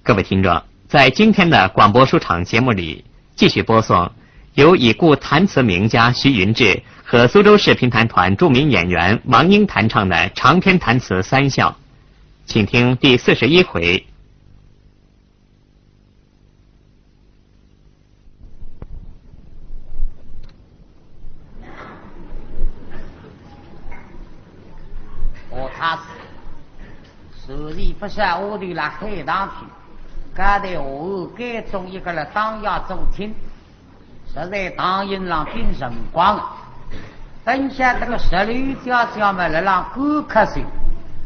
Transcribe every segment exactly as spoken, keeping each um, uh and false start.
各位听众，在今天的广播书场节目里，继续播送由已故弹词名家徐云志和苏州市评弹团著名演员王英弹唱的长篇弹词《三笑》，请听第四十一回。 哦，他是，所以不是我的了海上去，搞得我该中一个了当要做听，实在当音浪拼辰光啊。等下这个十六家家么来浪顾客去，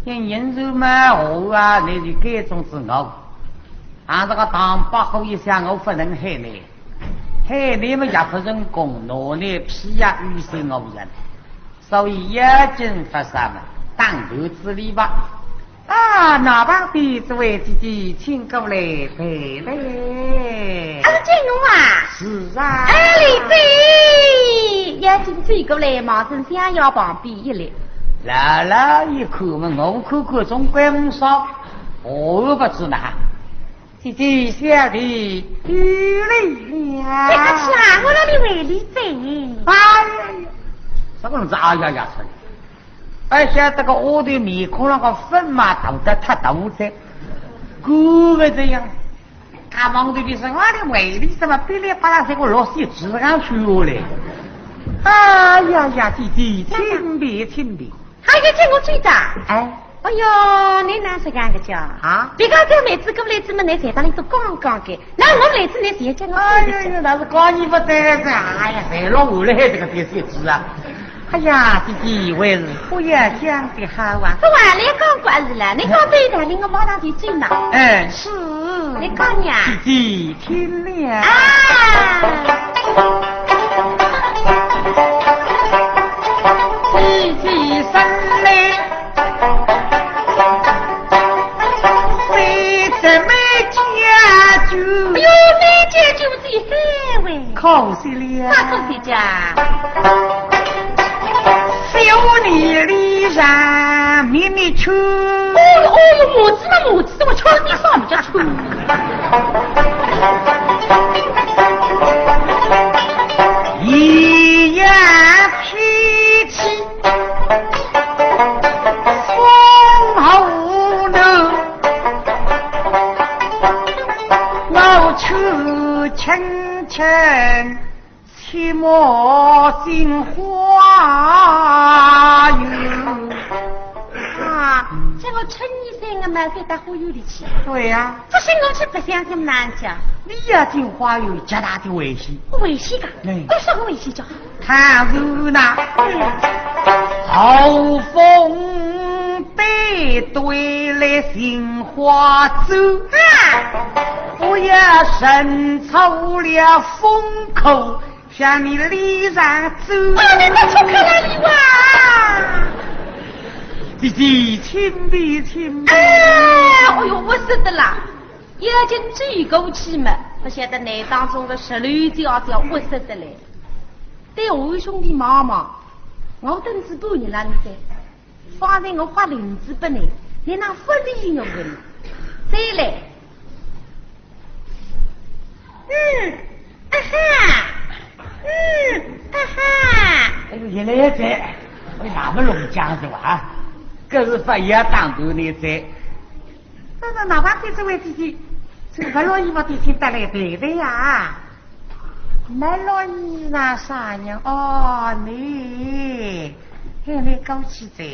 因人数嘛我啊，那就该中之我。俺这个唐伯虎一想，我不能害你。 嘿，你们也不成功，拿你批呀，于心无人，所以也真不啥么，当头之礼吧。啊，那旁边这位姐姐，请过来，陪陪。啊，是金龙啊？是啊。哎，李飞，也请追过来，望仔相爷旁边一立。老老一看嘛，我看看总归不少，我不知呢。 姐姐小弟有礼了。这个是啊，我让你回礼哉。哎呀呀，什么人子啊呀呀出来？哎，晓得个丫头面孔上个粉嘛，涂得太大哉，顾不得呀。他望着你说，我的回礼怎么噼里啪啦，这个落水纸上去了嘞？哎呀呀，姐姐，请便，请便。 还有叫我追着。哎。哎哟，你哪是这样个叫？啊？别个叫妹子过来，怎么你在那里都刚刚个？那我妹子你别叫我追着。哎呦呦，那是讲你不对了噻。哎呀，谁落我了还这个电视机啊？哎呀，姐姐，还是不要讲的好啊。不玩了，讲过是了，你讲对的，你我马上就追嘛。哎，是。你讲呀。姐姐， 听了。啊！姐姐身来，谁怎么解救？哎呦，没解救的，嘿喂。可惜了。那可惜的。 小女离人秘密去。哦哟，哦哟，母子嘛母子，我穿的上面叫去。一言脾气，风后怒，我去轻轻 起码进花园。啊，这个春雨三个嘛，非到花园里去。对呀。这是我去白相这么难讲。你要进花园，极大的危险。危险个？哎。我说个危险叫。倘若那，嗯。后风带队来寻花走，啊。不要认错了风口， 向你脸上走。啊，你在偷看哪里哇？姐姐，请便，请便。哎，哎呦，我说的啦，要紧追过去嘛，不晓得那当中个十六姐姐，我说的嘞。对我兄弟望望，我等仔半日了，你在。 方才我发翎子拨你，你哪勿理我个呢？再来。嗯，啊哈，嗯，啊哈。哎呦，现在也在，哎，那么弄僵是吧？啊，搿是发也打断你在。那那那，这位姐姐，这个罗伊嘛，提前带来陪陪呀。 没落你那啥人哦，你，喊你过去哉。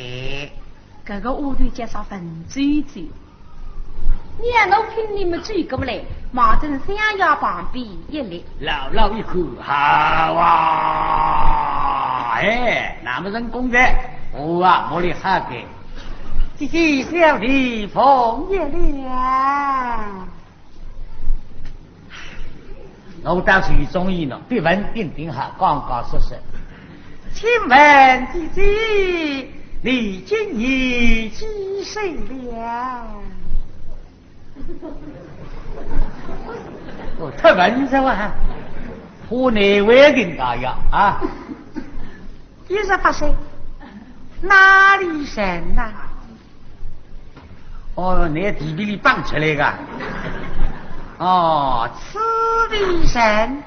搿个丫头叫啥文周周。你看我拼命么追过来，望仔相爷旁边一立。老老一看，好啊，哎，那么成功哉，我啊，我哩好个。姐姐小弟奉一了。 我倒是中意呢，对文定定好，刚刚说说。请问姐姐，你今年几岁了？哦，忒文是吧？怕难为情大呀，啊。一十八岁，哪里人呐？ 哦，拿地皮里搬出来个。哦，此地人，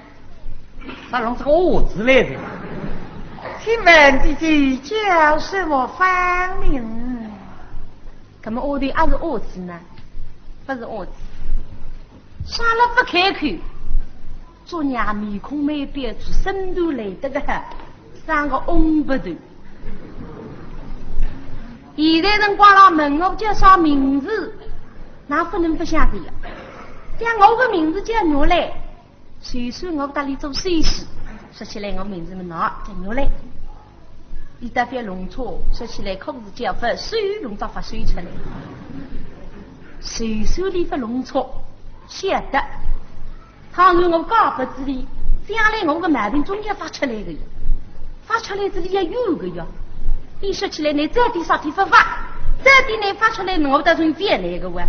啥弄这个“哦”字来的？请问姐姐叫什么芳名？那么“哦”的还是“哦”字呢？不是“哦”字。啥了不开口，做娘面孔蛮标致，身段来得个好，生个翁八头。现在辰光了，问我叫啥名字，那不能不想的呀。像我个名字叫玉兰，就算我搭伊做手势，说起来我名字么那叫玉兰。伊搭覅弄错，说起来可是叫勿手，弄只勿手出来。就算伊勿弄错，晓得。 倘若我嫁拨仔伊，将来我个毛病总要发出来个呀，发出来仔伊也有个呀。伊说起来，倷早点啥地方发，早点倷发出来，我倒是烦倷个哇。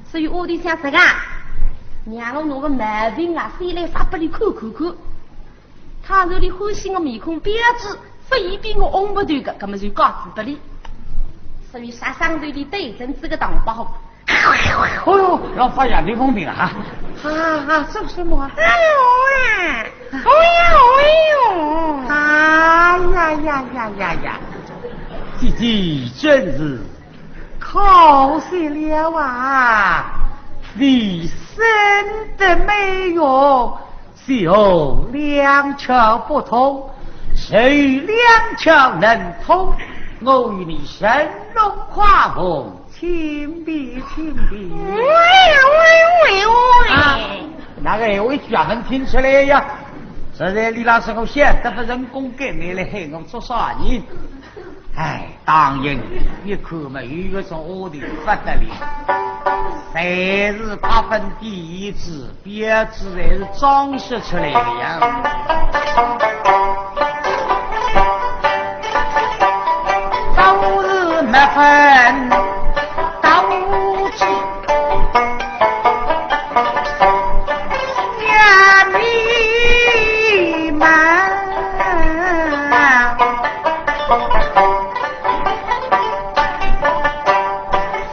所以我得想啥个，让我拿个毛病啊，翻来发拨伊看看看。 倘若伊欢喜我面孔标致，勿嫌比我翁八头个，那么就嫁仔拨伊。所以啥上头伊对准仔个唐伯虎。哦哟，要发羊癫疯病了哈！啊啊，这个什么啊？哎呦啊，哎呦，哎呦！哎呀呀呀呀呀！姐姐真是可惜了啊！你生得美容， 是否两窍不通？谁两窍能通？我与你神龙跨凤，请便，请便。喂喂喂喂！啊，那个闲话一句也没听出来呀。实在李老师，我晓得勿成功，该你来喊我做啥人？ 哎，当然，一看嘛，有一种丫头勿得了，侪是百分点胭脂，标致侪是装饰出来的呀。都是墨粉，都是 呀，你们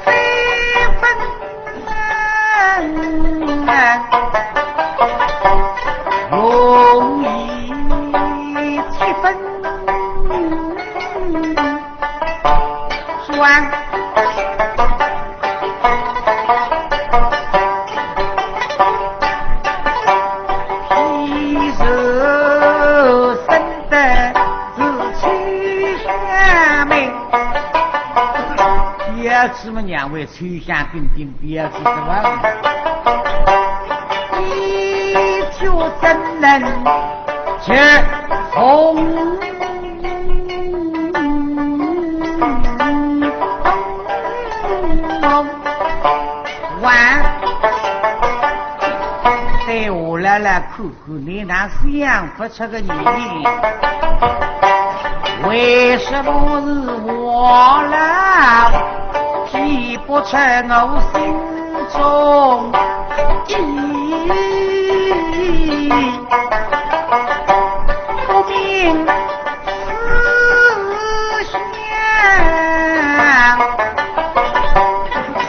非分容易七分。 双。皮肉生得是秋香美。标致么娘为秋香顶顶标致是吧？你就怎能 结红完。对我来来看看，你那想不出个原因，为什么是我来提不出我心 中意，不明思想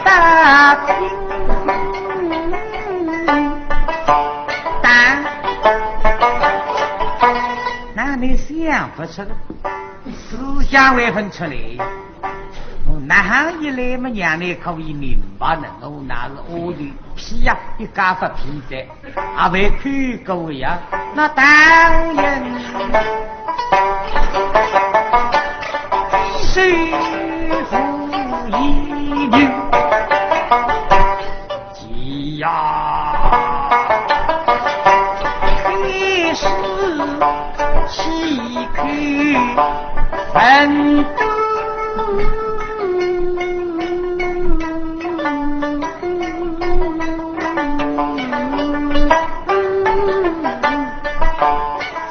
大清淡，那你想不出个，思想还分出来。 我哪哼一来么，让你可以明白呢？我那是丫头皮呀，一家发皮的，阿会去过呀？那当然，一手无一女。 呀，你是岂可分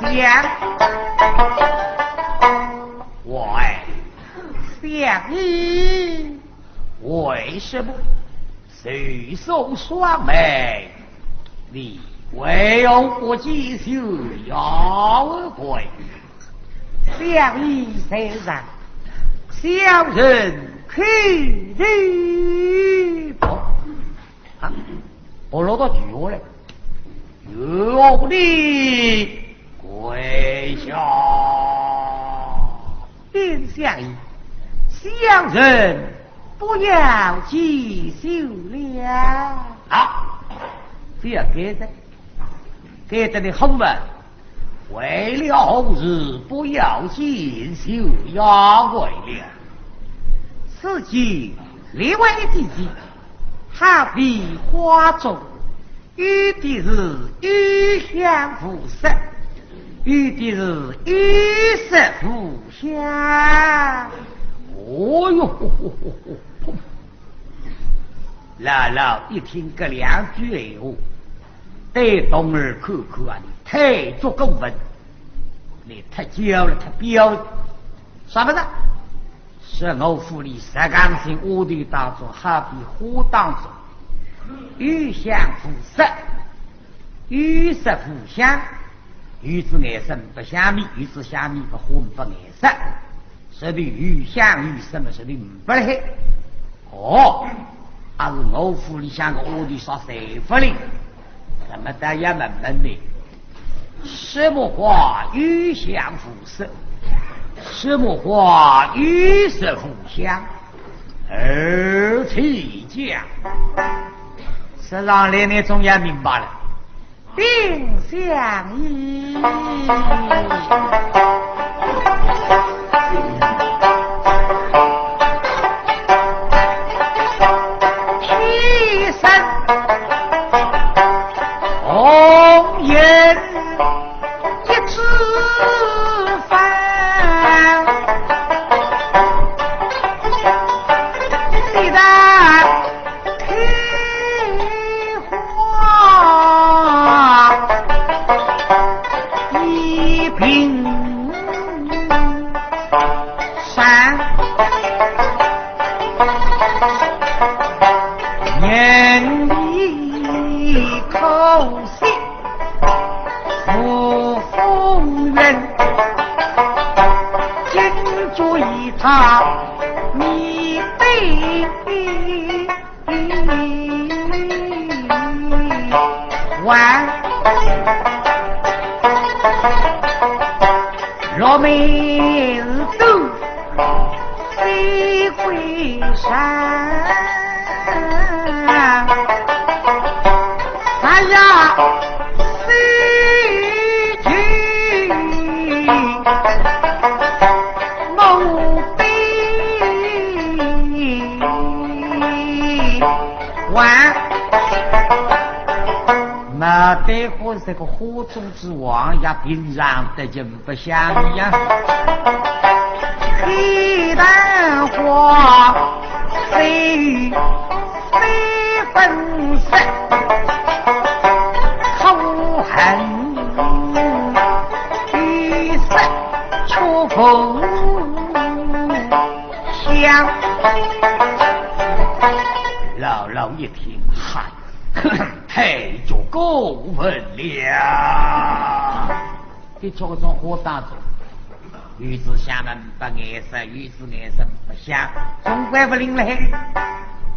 想？喂，想你为什么？ 谁送双媒？你为何不解释呀？喂，小医在上，小人叩头不。啊，我落到地下来，有的跪下。禀相爷，小人不要解救了。啊，不要改的，改的你好嘛。 为了何事不要解救呀？为了，此间列位姐姐，好比花中，有的是有香无色，有的是有色无香。哦哟，老老一听搿两句闲话，对童儿看看啊，你太足过分，你太娇了，太标了。啥物事？是我府里实梗性丫头当中，好比花当中，有香无色，有色无香，有子颜色勿香味，有子香味勿花勿颜色。 说的有香有色么，说的勿来。哦，还是我府里向个丫头啥侪勿灵，那么大家问问呢，什么花有香无色，什么花有色无香，而且讲，实上来呢，总也明白了。 禀相爷，天生红颜一枝芳，谁道 开花一并散，人亦可惜无风云，今朝与他面对面。 还落梅子都飞归山，哎呀，飞去梦悲。 还。那对花，这个花中之王也平常得劲不像样。黑淡花飞飞粉色，可恨雨色秋风。 香。老老一听，嗨，太足过分了。的确，搿种花当中，有子香么勿颜色，有子颜色么勿香，总归勿灵了嘿。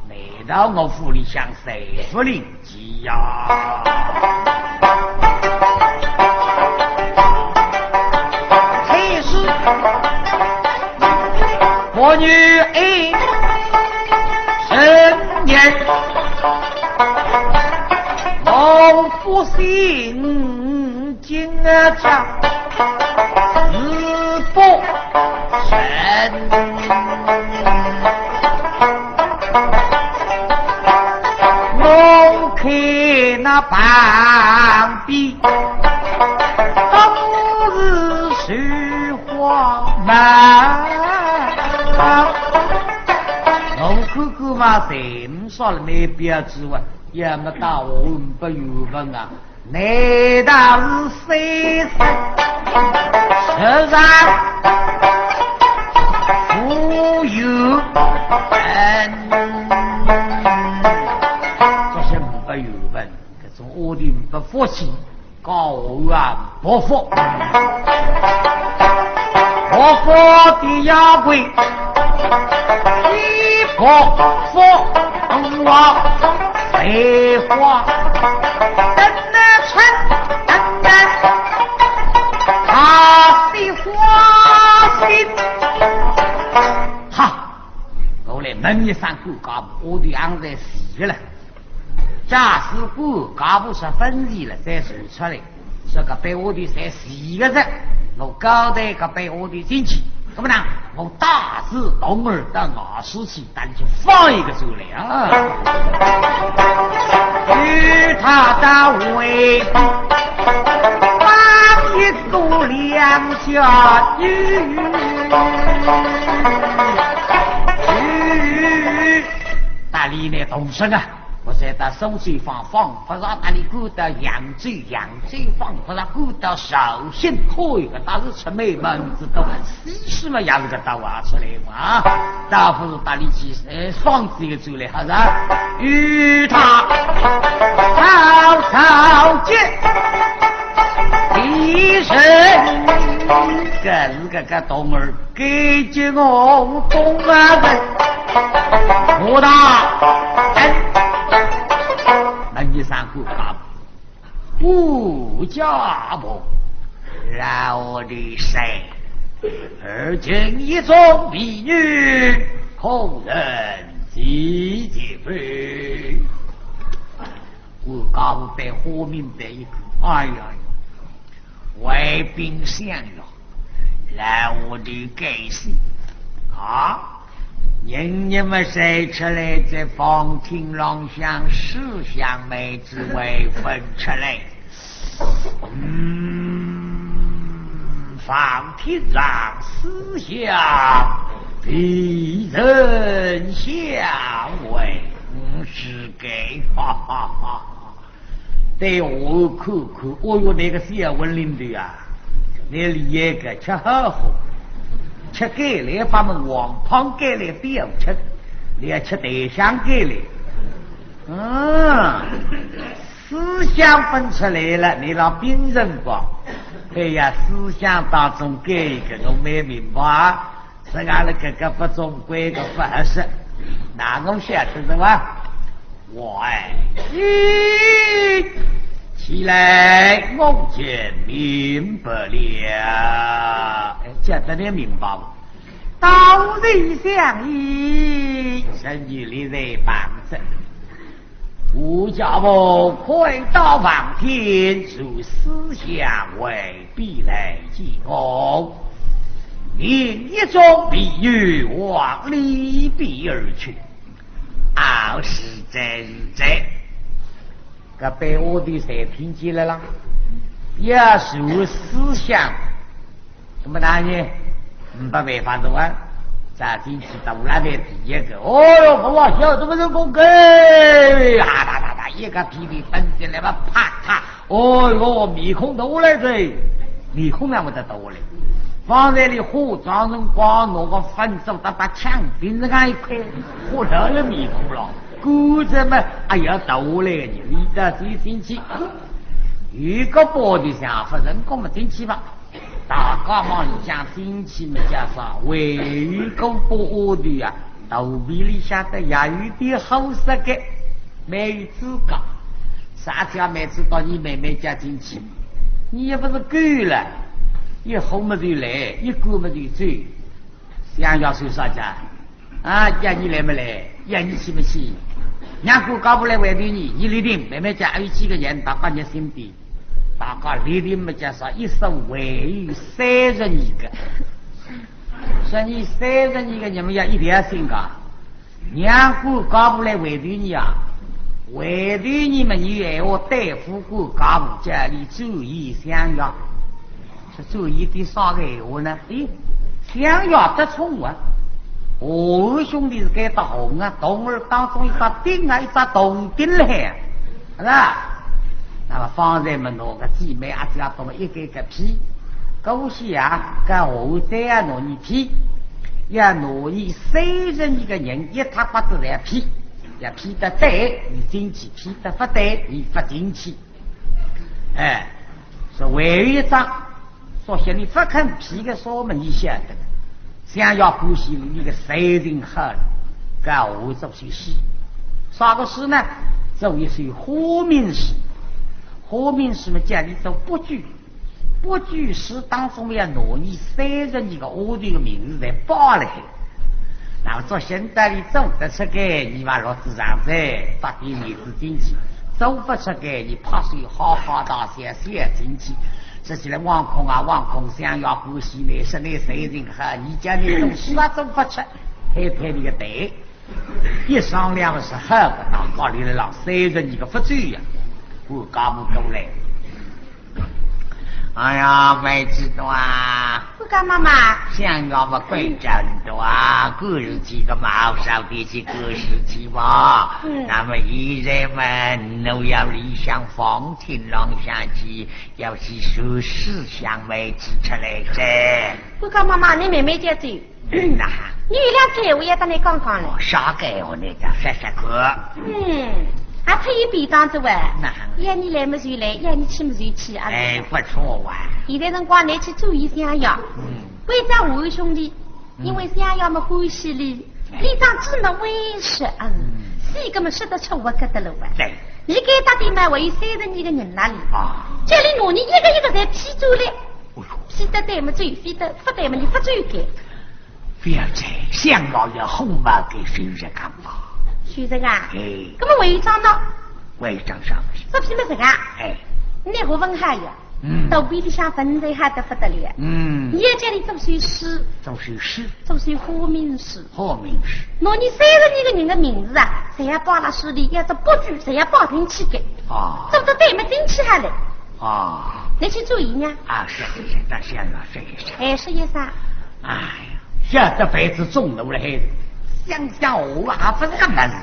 难道我府里向侪勿灵？ 是呀。嘿是，我女儿成年，我不信。 今朝日不成，我看那旁边都是水花嘛。我看看嘛，侪没啥了，没标志啊，也没打我，没有问啊。 难道是谁是世上无有人？这是没有人，搿种屋里不服气，高啊不服。不服的呀，跪，你不服我。梅花，等啊春，等啊，他的花心。哈，我来问一声，管家婆，我的羊在死了。假使管家婆说分离了，再说出来。 说搿班丫头侪死个哉，我交代搿班丫头进去，搿么呢，我带仔童儿到外势去，带伊去放一个出来啊。与他到外放一个两家女，带伊呢动身啊。 我在搭苏州放，放勿着搭伊赶到扬州，扬州放勿着赶到绍兴，可以个，但是出门门子多，西施嘛也是个大话出来嘛，倒不如搭伊去，哎，放几个出来，好噻。与他曹操见，一声，搿是搿个童儿 给给我东啊人，武大人，那你三个啊，顾家婆，老的谁？而今一众婢女，可曾齐全？顾家婆被火明白一个，哎呀呀，外边想了。 来，我的该死啊！人你们谁出来在房厅浪向思想妹子未分出来？嗯，房厅上思想，被人相为，嗯，是该，哈哈哈哈。 对我看看，哦哟，那个小文领头啊，那厉害个，吃好好，吃该来把么黄汤该来不要吃，你要吃带香该来。嗯，思想分出来了，你让病人吧。哎呀，思想当中该一个，我没明白啊。 是俺那个个不中规个不合适，哪能晓得是吧？我哎，咦，起来，我就明白了。哎，这得你明白不？道理想一，神与理在帮着。 吴家婆快到房间，就思想未必来见我。命一众婢女往里边而去。啊，是在是在，搿班丫头侪听见了啦，也是思想 那么大人，没办法子啊，走进去到那边第一个，哦哟，我晓得么人公个，啊哒哒哒，一个皮皮奔进来嘛，啪嗒，哦哟，面孔大来着，面孔那么的大嘞。方才你化妆辰光，拿个粉手搭把枪柄子上一块，化成了面孔了，估计嘛，哎呀，大来呢，你到走进去，有个包的想法，人公么进去吧。 大家望里向进去么，叫啥？还有个丫头啊，肚皮里向的也有点好色个，没有资格。啥叫没资格？你妹妹家进去，你也不是够了，一哄么就来，一赶么就走，想要说啥家？ 啊，要你来么来？要你去么去？让顾家婆来回头你，你立定，妹妹家还有几个人，大家热心点。大家立定么，叫啥？一说还有三十二个。说你三十二个人么要一条心个，让顾家婆来回头你啊，回头你么，你有闲话对付顾家婆，叫你注意想要。 是注意点啥个闲话呢？咦，想要得宠啊！哦，兄弟是该搭红啊，童儿当中一只钉啊，一只铜钉嘞，是吧？那么方才么拿个姊妹阿姐啊，同么一个一个骗，搿些啊，搿后代啊，拿你骗，要拿你三十二个人一塌刮子来骗，要骗得对，你进去；骗得不对，你不进去。 哎，说还有一桩，说嫌你不肯骗个啥么，你晓得个，想要恭喜你个才情好了，搿我做些事。啥个事呢？做一首花名诗。花名诗嘛，叫俚做八句。八句诗当中要拿伲三十二个丫头个名字侪包勒海。那么作兴得俚做得出个，伲嘛落仔场子，搭点面子进去；做勿出个，伲拍手哈哈大笑笑进去。说起来枉空啊枉空，相爷欢喜倷，说倷才情好，伲叫倷做诗也做勿出，拍拍俚个台。 一商量是好个，大家里来浪三十二个勿走呀，我家母过来。哎呀，妹子多啊，我家妈妈。相爷勿关照多啊，搿是几个毛少的去搿事体吧。嗯。那么现在嘛，侬要里向房间浪向去，要去收拾，相妹子出来噻。我家妈妈，你慢慢叫走。 嗯呐。你有两句闲话要搭你讲讲嘞。哦，啥个闲话呢？讲说说看。嗯，阿出一便当子哇。那。要你来么就来，要你去么就去啊。哎，不错哇。现在辰光你去注意相爷。嗯。为啥我兄弟？嗯。因为相爷么欢喜你，哎。你长子么威势，嗯，嗯。四个么说得出我个得了哇。对。你该搭的嘛，还有三十二个人那里。啊。叫你拿你一个一个侪批出来。 哎呦。批得对么就批得，勿对么你勿就该。不要再想了，要红包给谁人干吧？谁人啊？哎。那么违章呢？违章上去。这批么人啊？哎。你何文海呀？嗯。肚皮里向粉水还得不得了。嗯。你也叫你做首诗。做首诗。做首花名诗。花名诗。拿你三十二个人的名字啊，侪要包了书里，要这八句，侪要包进去的。啊。做得对么进去还来。 啊。你去注意呀。啊，是是是，那是啊，是是是。哎，是一啥？哎呀，晓得犯仔中路了还是？想想我啊，不是个么事。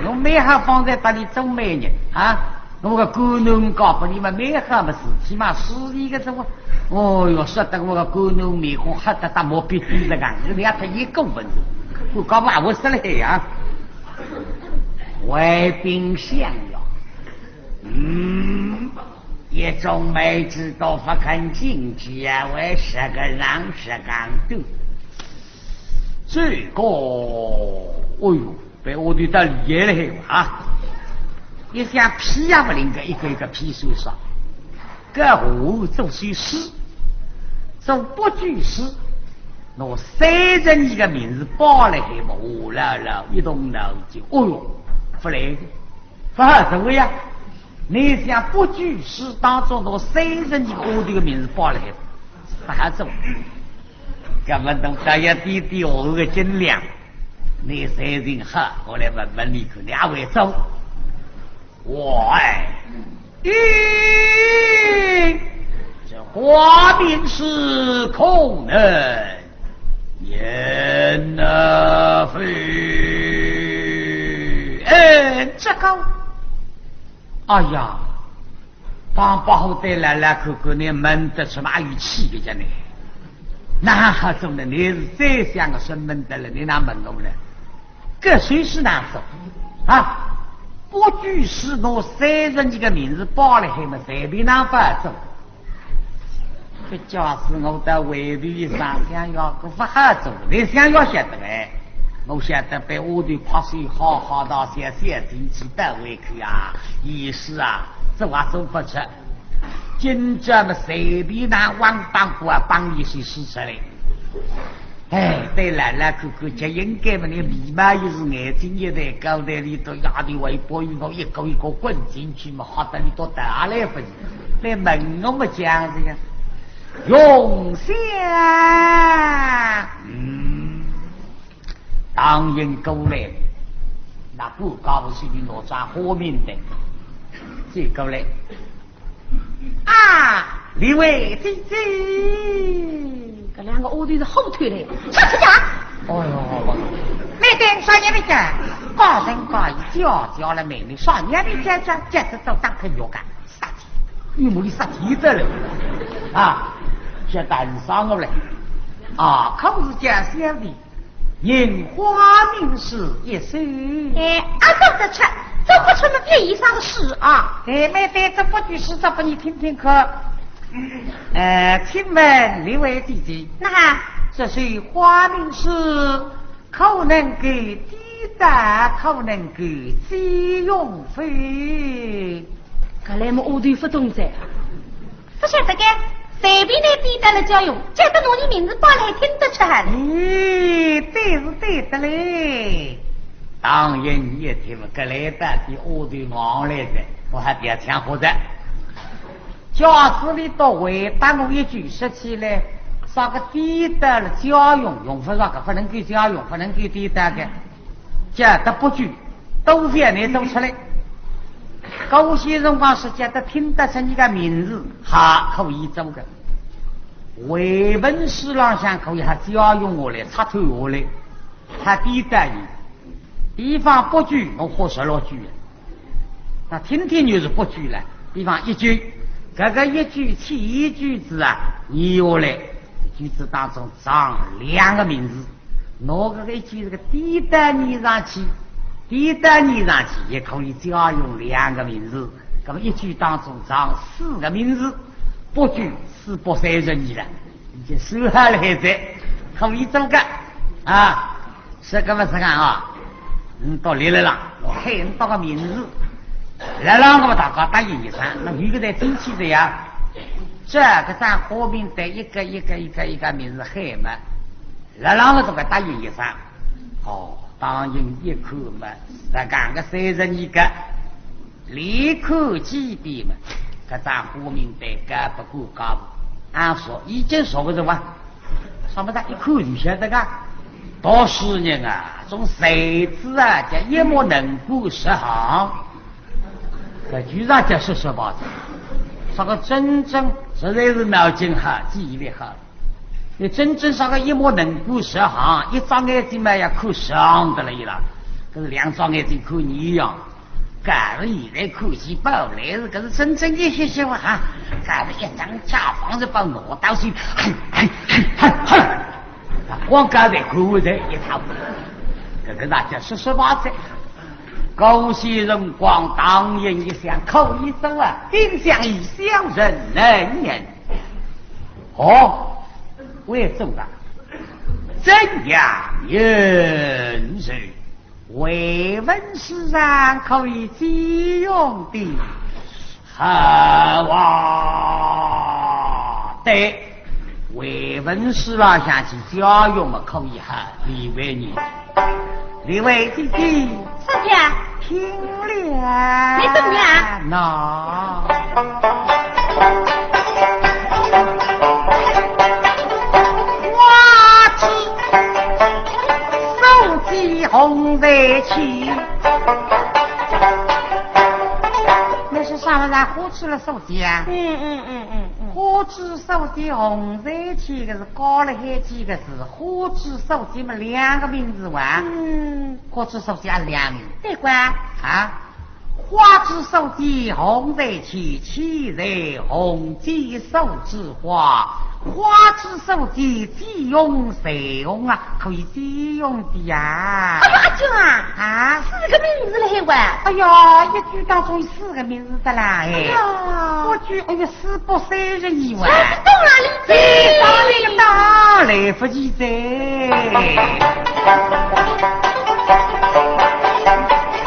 我蛮好放在搭里做媒人啊，我个官奴搞拨你们蛮好么事体嘛，势利个这个。哦哟，说得我个官奴面孔黑得搭毛笔对着个，人家他一个蚊子，我搞不好我死了海呀。外宾相邀。 嗯，一众妹子都不肯进去啊，为十个人十个人多。这个，哎呦，被我的到厉害了啊！一想批也不灵个，一个一个批算上，搿我做首诗，做八句诗，拿三十二个名字包了海么，我老老一动脑筋，哦哟，不来的。 不好做呀，你想八句诗当中拿三十二个丫头的名字包了海，不好做。搿么侬倒要掂掂我个斤两，你才情好，我来问问你看，你阿会做？我哎，咦，这花名诗可能言而否？嗯，这个 哎呀，当伯虎对老老看看，你问得出哪有气个讲呢？哪好做呢？你是最像个生门的了，你哪问我呢？搿首诗哪做啊？八句诗拿三十二个名字包了海么，随便哪法做。 搿假使我到外头一上，想要个勿好做，你想要晓得哎，我晓得被丫头拍手哈哈大笑，笑进去到外去啊，意思啊，做也做勿出。今朝么随便哪王八股啊，帮一些诗出来。 哎，对老老看看，就应该么，你眉毛一竖，眼睛一抬，高台里头丫头还一波一波，一个一个滚进去么，吓得里头逃也来不及。来问我么讲这样，用心，嗯，当然过来，那不高兴的哪桩花名的，这过来。 啊，列位姐姐。搿两个丫头是后退嘞，啥事体啊？哎哟，妹妹，啥人的家？高声高语叫叫了妹妹，啥人的家家家是做打开药干，啥体？你母的啥体得了？啊，这单上我来。啊，可是叫小的， 人花名诗一首。哎，啊，做得出，做不出么别以上的诗啊。哎，妹妹，这八句诗，这拨你听听看。呃，请问列位姐姐，那这首花名诗可能够点大可能够借用否？搿来么我就勿懂哉。勿晓得个，随便拿点到了借用，借得拿你名字报来听得出来。哎，对是对的嘞。当然，你也听勿，搿来到底我就硬来哉，我还别抢好哉。 假使俚笃回答我一句，说起来，啥个抵得了借用，用勿着个，勿能够借用，勿能够抵得个，借得不住，都覅拿做出来。搿歇辰光是借得听得出你个名字，还可以做个。回文书浪向可以还借用下来，拆脱下来，还抵得你。 比方不住，我花十六句了。那听听就是不住了。比方一句，搿个一句起一句子啊，你下来，句子当中藏两个名字，拿搿个一句这个抵得你上去，抵得你上去也可以借用两个名字。那么一句当中藏四个名字，不住四百三十二了，已经收下来哉，可以做个啊。 是搿么是讲啊，你到里来了，我喊你报个名字，来了，我们大家答应一声，那有个在进去的呀，这个咱后面的一个一个一个一个名字喊嘛，来了，我这个答应一声。哦，当然一看嘛，是刚刚三十二个， 连看几遍嘛，搿张花名单搞勿过搞勿，俺说已经说勿着啊，啥么子一看就晓得个。读书人啊，种才子啊，叫一目能够十行，搿句上叫说说吧，啥个真正实在是脑筋好，记忆力好。 你真正啥个一目能够十行，一只眼睛嘛要看十行的了伊拉，搿是两只眼睛看你一样。搿是现在科技宝来是，搿是真正一歇歇勿行，搿是一张甲方是把我当时，嘿嘿嘿嘿嘿，啊，光刚才看我这一塌糊涂，搿个大家说说吧噻。高兴辰光，当然一想，可以走啊，丁香一想人能人。 哦，为什么？怎样人是回文书上可以借用的？好啊，对，回文书上向去借用嘛，可以哈，李为你。 李为姐姐。小姐。听了。你怎么样？那。花枝手接红梅去。那是啥么子啊？花枝了手接啊？嗯，嗯，嗯，嗯，嗯。花枝手接红梅去，搿是加了海几个字，花枝手接嘛，两个名字哇。嗯。 花枝手接啊，两名。对个。啊，花枝手接红梅去，岂在红梅手接花。花枝手接借用借用啊，可以借用的呀。哎呀，阿舅啊，啊？四个名字了还哇？哎呀，一句当中四个名字的啦，哎。哎呀。我句，哎呀， 四百三十二万。哎，当然了，这当然当来不及哉。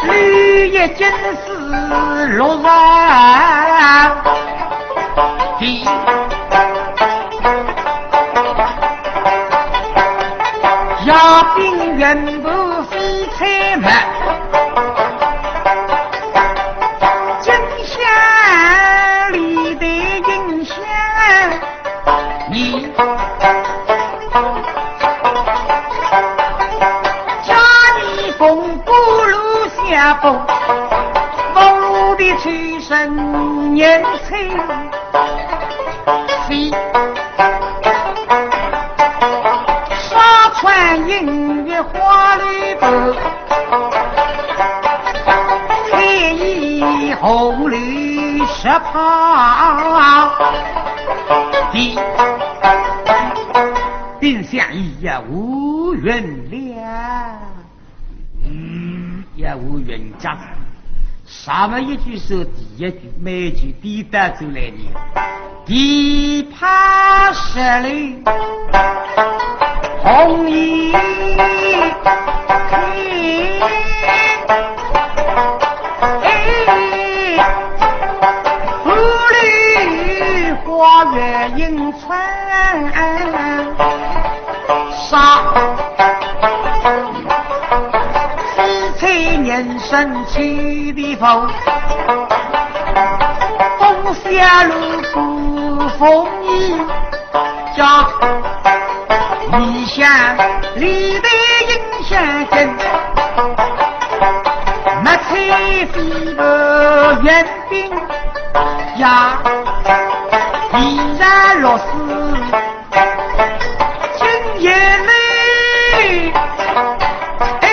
绿叶金丝罗衫的，牙鬓云步飞彩墨。 金镶里的银镶，你家里公布路下步，我的出身年轻。 飞，纱窗映月花里波，彩衣红楼十八地，丁香一夜无人了。 嗯，也无人家。上面一句是第一句，每句对得出来呢。第八十六，红衣天，哎，五里花月迎春。 杀，四千年生起的风，风下露珠风雨家，你想里的影响真，没吹飞的远 兵呀，依然落实今夜里，哎，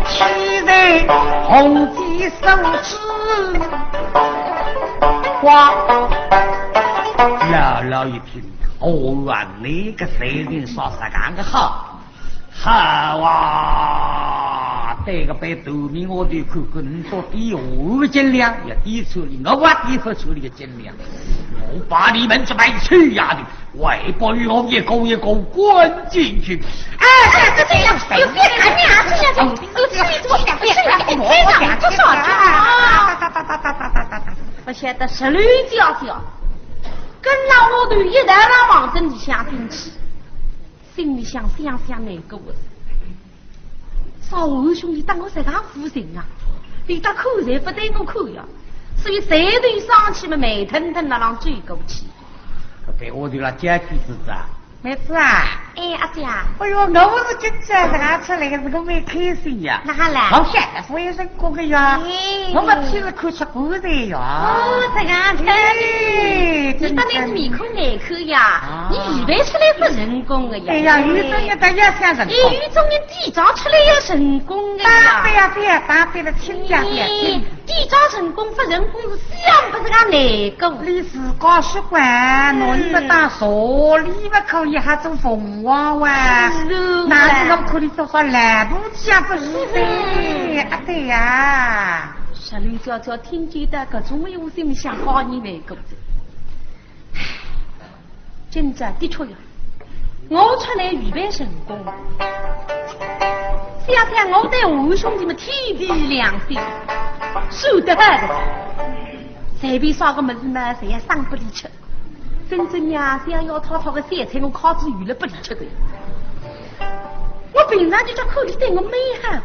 岂在红旗手指花。老老一听，哦，原来个贼人说啥干个好。 好啊，对个，被头面我头看看，你到底有斤两，要抵出哩，我还抵不出哩个斤两。我把你们这班臭丫头，外包与我一个一个关进去。哎，这样，这样，这样，这样，这样，这样，不晓得十六姐姐，跟了我头一道上望着里向进去。 心里想，想想难过的。少华兄弟当我实梗无情啊，连搭看侪不对我看呀，所以随头上去嘛，慢腾腾地浪追过去。搿对我就来讲句子啊。妹子啊，哎，阿姐啊，哎哟，我是今朝实梗出来个，是我蛮开心呀。哪哈啦？我晓得我有成功个呀，哎，我勿去是看出 不对呀。哦，这样子。哎，你到底是面孔难看呀？啊，你预备出来不成功的呀。哎呀，有种人他要想成功。哎，有种人底妆出来要成功的呀。打扮呀，不要打扮了，轻点，不要轻。哎，底妆成功不成功是想不着个难过。你自家说惯，拿你们当茶礼么可以还做凤凰哇？是哦。那是侬可以做啥来不及啊，不是的。啊，对呀。 十六姐姐听见搿种闲话，心里想好，你难过着。今朝的确呀，我出来预备成功，想想我对华兄弟们天地良心，说得好的，随便啥个物事嘛，侪要赏拨俚吃。真正呀，想要讨讨个三餐，我靠仔有了拨俚吃的。我平常就叫看俚对我蛮好。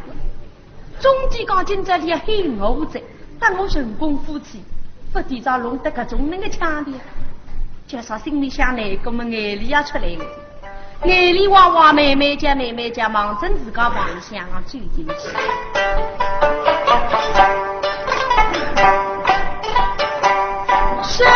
中间讲今朝俚要害我哉，搭我成功夫妻，勿知道弄得搿种能个腔调。叫啥心里想难过么，眼泪也出来了。眼泪汪汪，慢慢叫，慢慢叫，望准自家房里向走进去。十里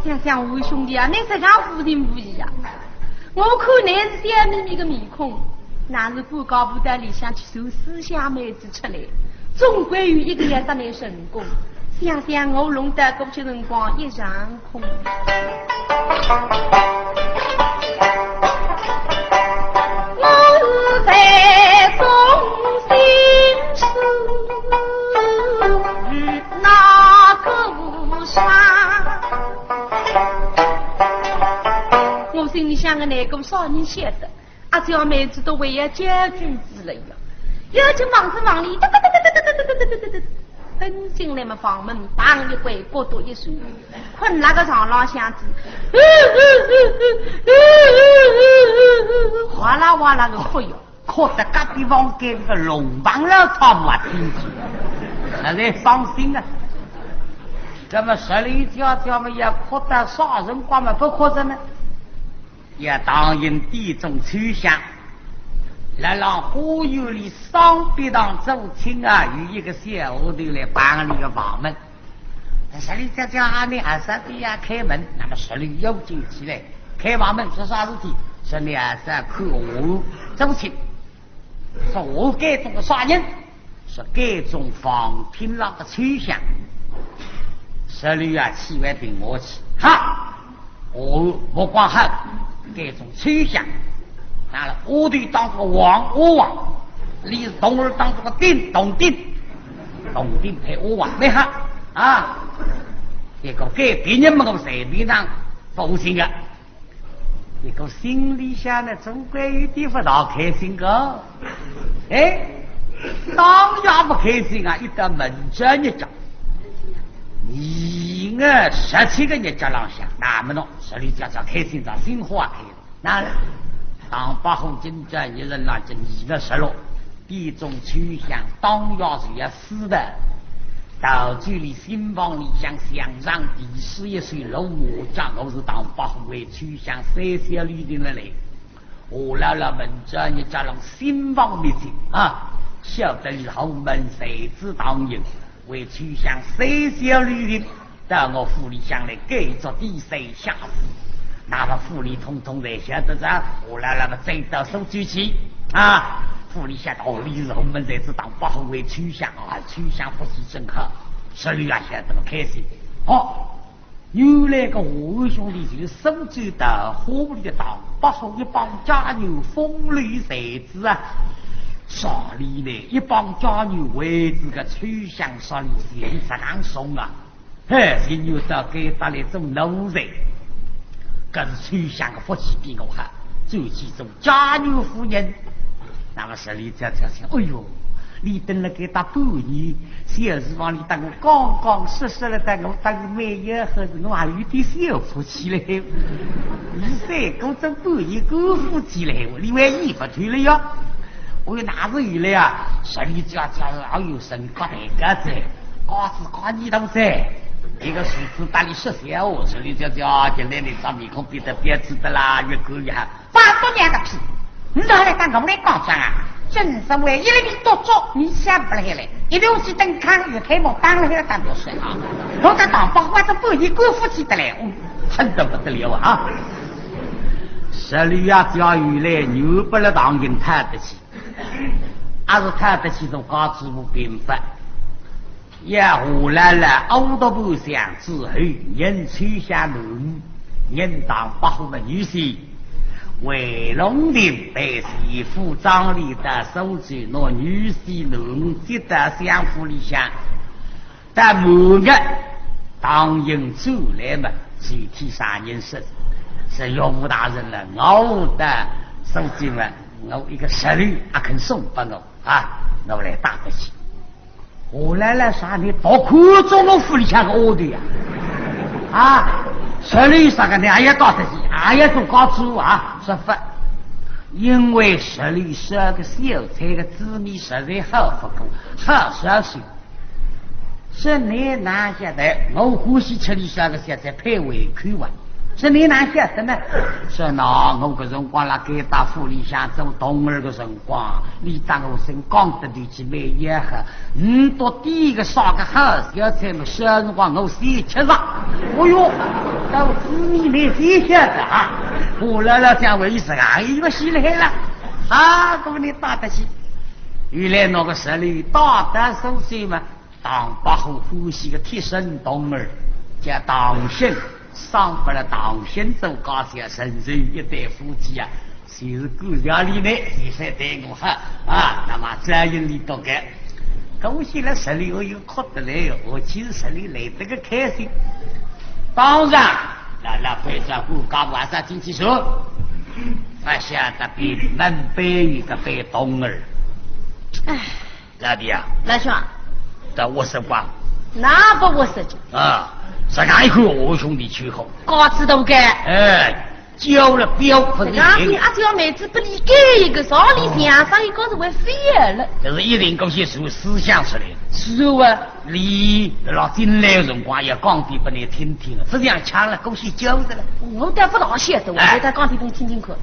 想想华兄弟啊，你实梗无情无义啊！我看倷是笑眯眯个面孔，哪是半家步到里向去寻书香妹子出来，总归有一个要搭倷成功。想想我弄得过去辰光一场空。我是在中心思，那个啥。 我心里想个，那个啥人晓得，阿姐妹子都为要叫君子了呀，要紧忙是忙里，噔噔噔噔噔噔噔噔噔噔噔，奔进来么，房门嘭一关，骨头一酸，困辣个床浪向子，哗啦哗啦个哭哟。 哭得隔壁房间个龙房老太婆听见，实在伤心啊。那么十里家家么也哭到啥辰光么不哭着呢？也当然点中秋香，来让花园里桑壁堂做亲啊，有一个小丫头来帮你个忙门。 十里家家啊，你还是得要开门，那么十里要紧起来，开房门说啥事体？十里还是要看我周青，说我该中个啥人？说该中房厅浪个秋香。十里啊，气坏顶我去，哈！ 哦，目光好，该种秋香，拿了丫头当做王，阿王，李是童儿当做个丁，童丁，童丁配阿王，蛮好啊。结果该别人么个随便上高兴个，结果心里想呢，总归有点不大开心个。哎，当然不开心啊，一到门前一讲， 二月十七个日脚浪向，那么喏，十里家家开心着，心花开了。那唐伯虎今朝一人浪，这二月十六，点中秋香，当夜就要死的。到这里新房里向墙上题诗一首，落马脚，我是唐伯虎为秋香三笑旅行了来。下来了门前一家浪新房灭尽啊，晓得是后门才子唐寅 为秋香三笑旅行，到我府里向来改作低三下四，那么府里统统侪晓得哉，下来那么再到苏州去啊，府里向到里是后门才子唐伯虎为秋香啊，秋香福气真好，十里也晓得么开心。好， 原来个华安兄弟就是苏州桃花里的唐伯虎一帮家女风流才子啊。啥里呢，一帮家女为仔个秋香啥里心实梗重啊。嘿，情愿到该搭来做奴才，可是秋香个福气比我好，转去做家女夫人。那么十里家家想，哎哟， 你蹲辣该搭半年，小厨房里搭我刚刚说说了，搭我搭我蛮要好，我还有点小福气嘞。你三个做半年官夫妻嘞，你还一不退了呀？我又哪是有了呀？十里家家还有人家那个在，家子家里头在，一个是子搭你说笑哦，十里家家现在你张面孔变得别致的啦，越看越好。 放多娘个屁！你哪来讲我来讲讲啊？正所谓一粒米多粥，你想不来了，一条是灯炕，一开门当了还要当多事啊！我在当包括这半年过夫妻的嘞，嗯，恨得不得了啊！十里啊，只要有来，牛不了当人太得起，还是太得起，从高知府兵法。 也下来了，熬到半晌之后，人秋香奴，人唐伯虎的女婿，回龙亭被徐府张里的苏州拿女婿奴接到相府里向，到满月，唐寅转来嘛，具体啥人说，是岳父大人了，我的苏州嘛，我一个侄女，阿肯送拨我啊，我来带得去。 我来了啥？你不看中我府里向个丫头呀？啊，侄女啥个呢？哎呀，搞得起，哎呀，都搞错啊，说法。因为侄女是个小菜个滋味实在好不过，好少许。这你哪晓得？我欢喜吃里向个小菜配胃口哇。 这你哪晓得呢？说喏，我搿辰光辣该搭府里向做童儿个辰光，你搭我身讲得头去蛮要好，你到底个啥个好小菜么，小辰光我先吃着。哦哟，到仔你没先晓得啊！我老老想为啥一个戏来了？啊，搿么你打得起？原来那个十里打得手手嘛，唐伯虎欢喜个贴身童儿，叫唐鑫，赏拨了唐鑫做家小，成就一对夫妻啊，就是顾家里呢，现在对我哈，啊，那么这样里头个，恭喜了十里，我又哭得来，我其实十里来得个开心。当然，那那非常顾家晚上进去说，啊，晓得比门背一个背童儿。哎，老弟啊，老兄，到我说话，那不我说的。啊，实梗一看，我兄弟去好。高子都该。哎，交了表不是人。人家阿姐妹子不理解一个，少里想上一个是会飞了。这是一定过去是思想出来的。是啊。你老进来的辰光也讲的不能听听，这样抢了过去交的了。我倒不大晓得，我哎。在讲的不听听看。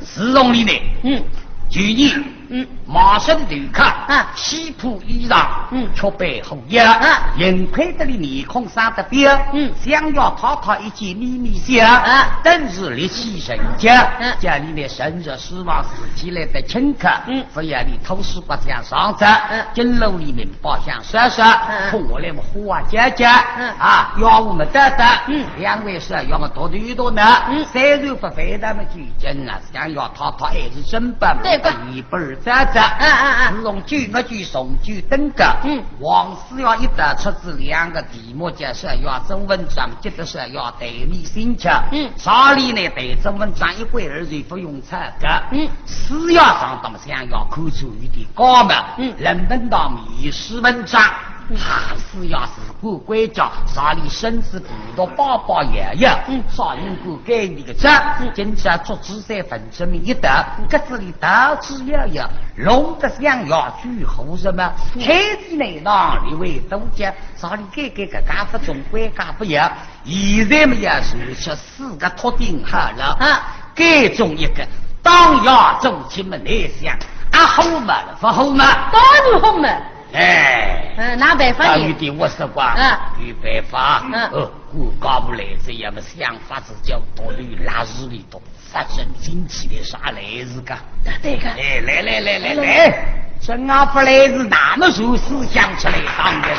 自从你呢，嗯。去年，嗯。马上的头看，啊。西部衣裳，嗯。却被后腰，啊。幸亏得你面孔生得标，嗯。想要讨讨一件秘密笑，啊。但是力气人家，嗯。叫你呢神志 书房是起来的请客，嗯。不要你偷师不讲上着，嗯。金楼里面包厢说说，嗯。空下来么花姐姐，嗯。啊，要我们得得，嗯。两位是要么多多多呢，嗯。虽然不非咱们举证啊，想要讨讨还是真办不对个。一本儿在这，嗯，嗯，嗯。自从九月九送九等个，嗯。王师爷一到出仔两个题目，就是要做文章，接着是要对你心情，嗯。啥里呢？对做文章一会儿就不用 这个，嗯。是要上当想要看出一点高嘛，嗯。人本当面试文章，嗯。还是要事关关照，啥里身子骨头包包也要，嗯。啥人敢给你个这，嗯。今朝做仔三分之明一道，嗯。格子里到处要要，弄得想要举火什么，嗯。开起来让你会多讲，啥里改改个，搿个总归讲不要，现在么也是吃 四个托顶好了，啊。其中一个，当夜做起么来想，啊，好嘛，不好嘛？当然好嘛。哎，嗯，哪办法呢？啊，有点我说话，啊。有办法。嗯。哦，顾家婆来这样么想法子叫到里拉子里头，发生进去的啥来事个？对个。哎，来来来来来，来。这俺不来事，那么就思想出来，当然。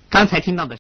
刚才听到的